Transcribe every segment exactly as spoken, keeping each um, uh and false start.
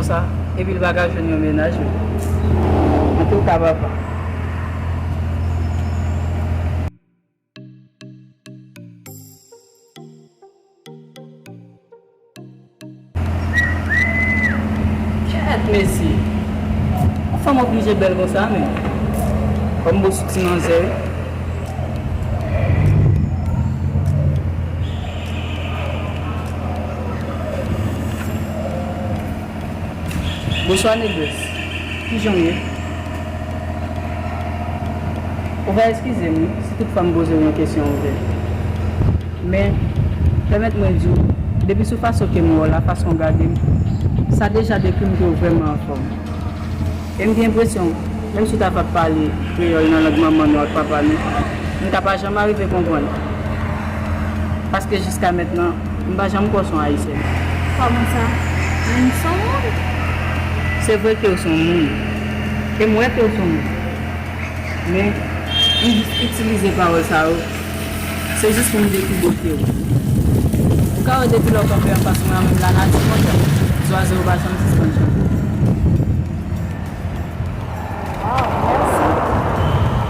Sa, epi l pa ka jwenn yon mennaj, wi. Antouka, papa. Kèt, mesye! Yon fanm oblije bèl konsa, men. Fanm bo sou ti manzè, wi. Bonswa, negrès. Kijan w ye? Ou va eskize m, wi, si toutfwa m poze w yon kesyon ouvè. Men, pèmèt mwen di w, depi sou fason ke m wè w la, fason w gade m, sa deja dekri m ke w vrèman anfòm. E m gen enpresyon, menm si w ta va pale kreyòl nan lang manman nou ak papa nou, m ta pa janm arive konprann. Paske jiska mentnan, m pa janm kwè w se yon Ayisyèn. Kòman sa? Men m se yon moun. Se vre ke w se yon moun. E m wè ke w se yon moun. Men, m jis itilize pawòl sa yo. Se jis pou m dekri bote w. Ou ka wè depi lè w kanpe anfas mwen an, menm lanati kontan. Zwazo yo pa janm sispann chante. Waw, mèsi.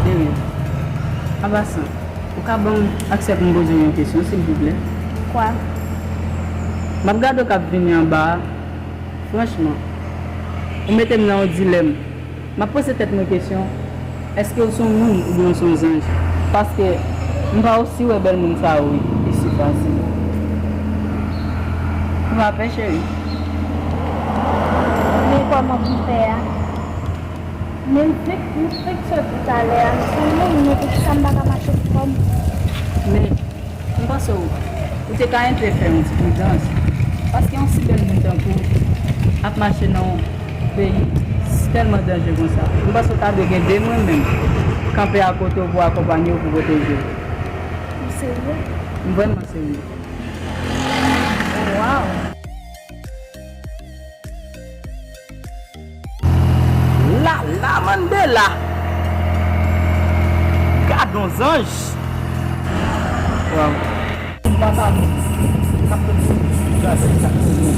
De rien. An pasan, ou ka ban m aksè pou m poze w yon kesyon, silvouplè? Kwa? M ap gade w k ap vini anba a. Franchman, ou mete m nan yon dilèm. M ap poze tèt mwen kesyon, èske w se yon moun oubyen w se yon zanj? Paske m pa osi wè bèl moun sa yo, wi, isi fasil. Ou pa pè, cheri? Men kòman pou m fè a? Men m fèk, m fèk soti talè a, m se yon moun, men poukisa m pa ka mache pou kò m? Men, m panse w, ou te ka enpe fè yon ti pridans, paske yon si bèl moun tankou w ap mache nan yon peyi tèlman danje konsa. M panse w ta dwe gen de moun menm kanpe akote w pou akonpanye w, pou pwoteje w. Ou serye? M vrèman serye. Waw! Lala Mandela! Gadon zanj! Waw. M pa ta bon. M ap fè ti jazèt sa pou nou.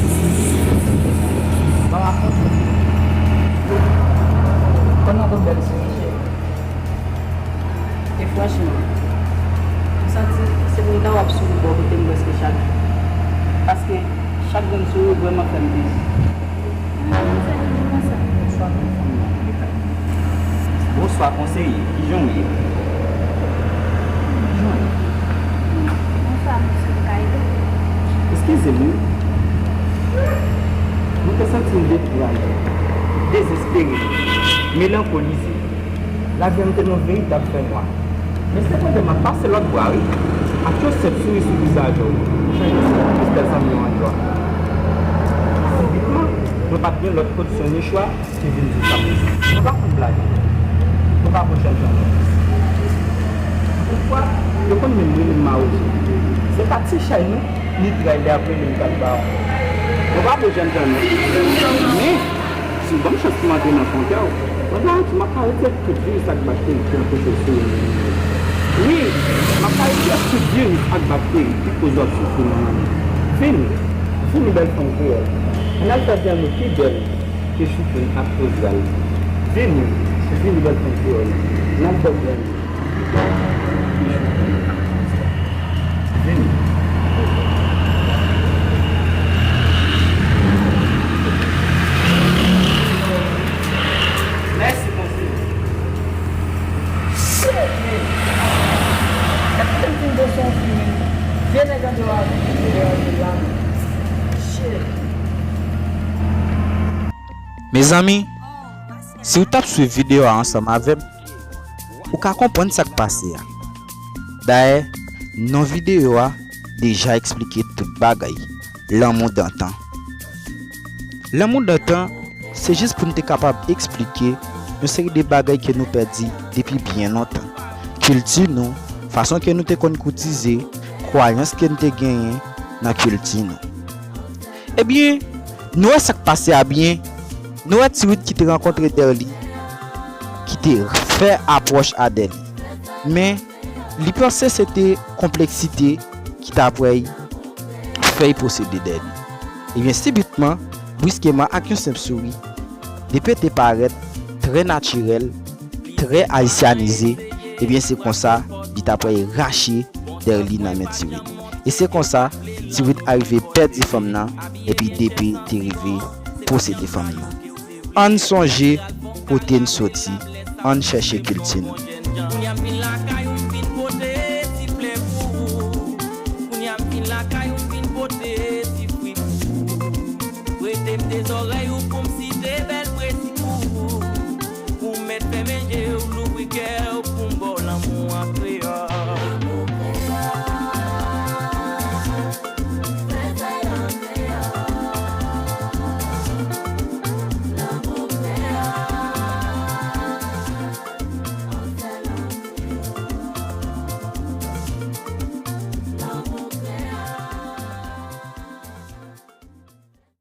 Ba rakonte. Kòman pou bèl se, mesye? E franchman, m santi se pou m ta w ap souri bò kote m prèske chak jou. Paske chak grenn souri vrèman fè m plezi. Bonswa, konseye. Kijan w ye? Bonswa, mesye, m ka ede w? Eskize m, wi. Mwen te santi m dekouraje, dezespere, melankolise. Lavi a m te nan yon veritab fènwa. Men sepandan, m ap pase lòt bra, wi, ak yon senp souri sou vizaj ou, chanje sa pou plis bèl zanmi w an jwa. Sibitman, mwen pa t gen lòt kot, se yon nechwa ki vin di sa pou mwen. Mwen pa konn blage. Mwen pa bon jènjan non. Toutfwa, yo konn menm rele m Mawozo. Se pa ti chay non, ni tray lè ap rele m Kalba. Mwen pa bon jènjan non. Men, si w ban m chans pou m antre nan fon kè w, mwen garanti w m ap ka retire tout viris ak bakteri ki anpeche w souri nan men m yo. Wi, m ap ka retire tout viris ak bakteri ki koz w ap soufri nan men m. Vini, vini bèl fanm kreyòl. Ann al fè vyann nou pi bèl ke soufri ak koz ral. Vini, vini bèl fanm kreyòl. Ann al fè vyann nou. Vini. Mèsi, Bondye. Shit, man. Èske m fin bwè yon fi, vye nèg andeyò a vin deranje l la, man. Shit. Mezanmi, si w t ap swiv videyo a ansanm avè m, ou ka konprann sa k pase a. Dayè, non videyo a deja eksplike tout bagay. Lanmou dantan. Lanmou dantan, se jis pou n te kapab eksplike yon seri de bagay ke nou pèdi depi byen lontan. Kilti nou, fason ke nou te konn koutize, kwayans ke n te genyen nan kilti nou. Ebyen, nou wè sa k pase a byen. Nou wè Tiwit ki te rankontre Dèli, ki te fè apwòch a Dèli. Men, li panse se te konpleksite ki t apral fè y posede Dèli. Ebyen, sibitman, Briskeman, ak yon senp souri, Depe te parèt trè natirèl, trè ayisyanize, ebyen se konsa li ta pral rache dèyè li nan men Tiwit. E se konsa, Tiwit arive pèdi fanm nan, epi Depe te rive posede fanm nan. Ann sonje kote n soti, ann chèche kilti nou.